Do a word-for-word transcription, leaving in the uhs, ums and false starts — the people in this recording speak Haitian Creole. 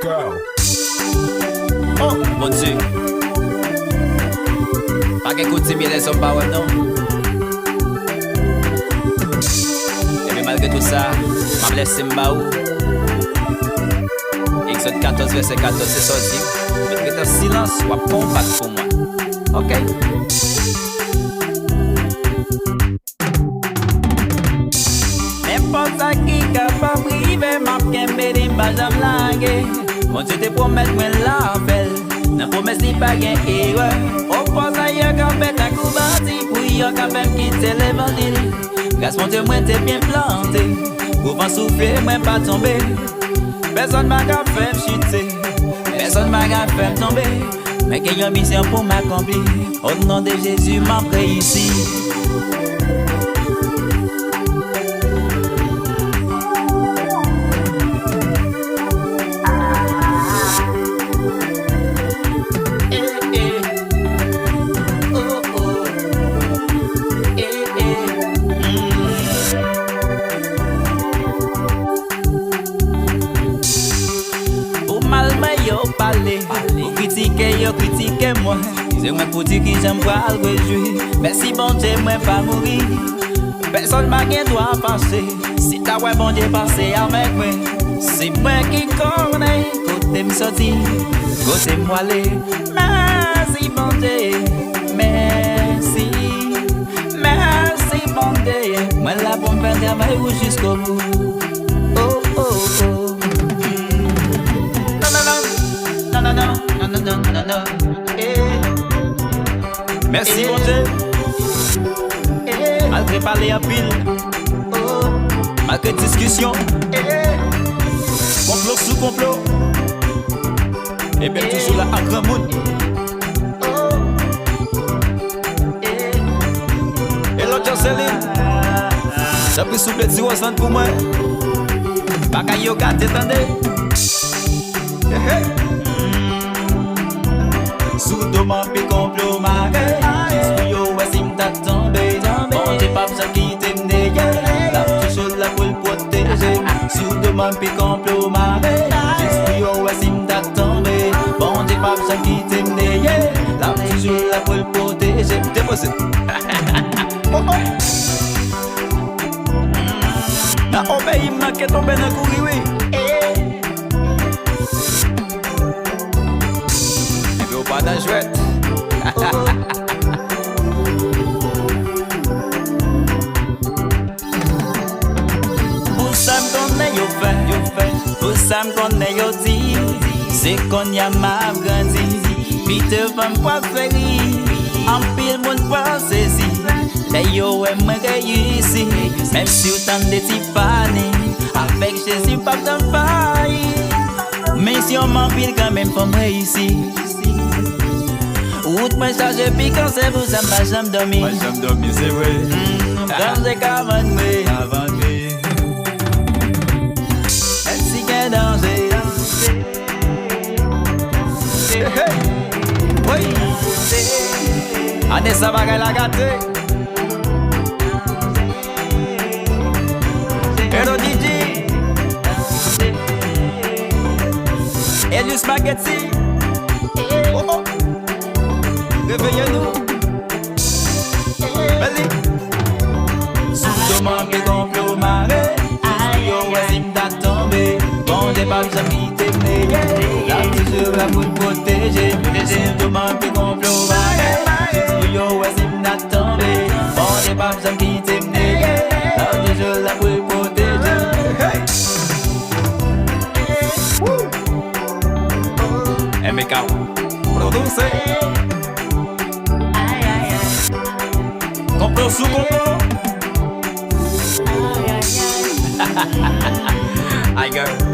Girl. Oh, Bondye. Pa gen kote m ye lèzòm pa wè m non. Ebyen, malgre tou sa, m ap lèse m ba ou. Egzòd katòz, vèsè katòz, se sa w di. Mèt ret an silans, w ap konbat pou mwen. Oke? Nenpòt sa ki kapab rive, m ap kenbe li, m pa janm lage. Bondye te pwomèt mwen l ap fè l. Nan pwomès li pa gen erè. Opozan yo kanpe tankou bandi pou yo ka fè m kite levanjil. Gras Bondye mwen te byen plante. Gwo van soufle mwen pa tonbe. Pèsonn pa ka fè m chite. Pèsonn pa ka fè m tonbe. Mwen gen yon misyon pou m akonpli. O non de Jezi, m ap reyisi. Eh, eh. Oh, oh. Eh, eh. Mm. Pou mal mwen yo pale, pou kritike yo kritike mwen. Se mwen pou di kijan m pral rejwi. Mèsi Bondye mwen pa mouri. Pèsonn pa gen dwa fache. Si ta wè Bondye pase avèk mwen. Se mwen ki konnen kote m soti, kote m prale. Mèsi Bondye, mèsi, mèsi Bondye. Mwen la pou m fè travay ou jiskobou. Oh, oh, oh. Non, non, non. Non, non, non. Non, non, non, non, non. Eh. Mèsi, eh, Bondye. Eh. Malgre pale anpil. Oh. Malgre diskisyon. Eh. Konplo sou konplo. Ebyen, toujou la ak granmoun. E lòt Jocelyn, tanpri souple ti Rosann pou mwen. Bagay yo gate, tande. Hey, hey. Sou do m anpil konplo mare. Jis pou yo wè si m ta tonbe. Bondye p ap janm kite m dèyè. L ap toujou la pou l pwoteje m. Sou do m anpil konplo mare. Jis pou yo wè si m ta tonbe. Bondye p ap janm kite m dèyè. L ap toujou la pou l pwoteje m. Depoze. Oh, oh. Nan obeyi m manke tonbe nan kouri, wi. Enben, ou pa nan jwèt. Pou sa m konnen yo fè, yo fè, pou sa m konnen yo di, se kounye a m ap grandi. Pito van m pral fleri, anpil moun pral sezi. Lè yo wè mwen reyisi, menm si w tande Tifani, avèk Jezi m p ap janm fayi. Misyon m anpil kanmenm, fò m reyisi. Wout mwen chaje pikan, se pou sa m pa janm dòmi. Pa janm dòmi, se vre. Mm, danje ka vann mwen. Ka vann mwen. Menm si gen danje. Hey, hey. Woy. Ane sa bagay la gate. Hello D J. Elius Spaghetti. Oh, oh. Reveye nou. Bèl li. Sou do m anpil konplo mare. Jis pou yo wè si m ta tonbe. Bondye p ap janm kite m dèyè. L ap toujou la pou l pwoteje m. Sou do m anpil konplo mare. Jis pou yo wè si m ta tonbe. Bondye p ap janm kite m dèyè. L ap toujou la pou l pwoteje m. Hey! Woo! M K. Produse. Konplo sou konplo. Ay, girl.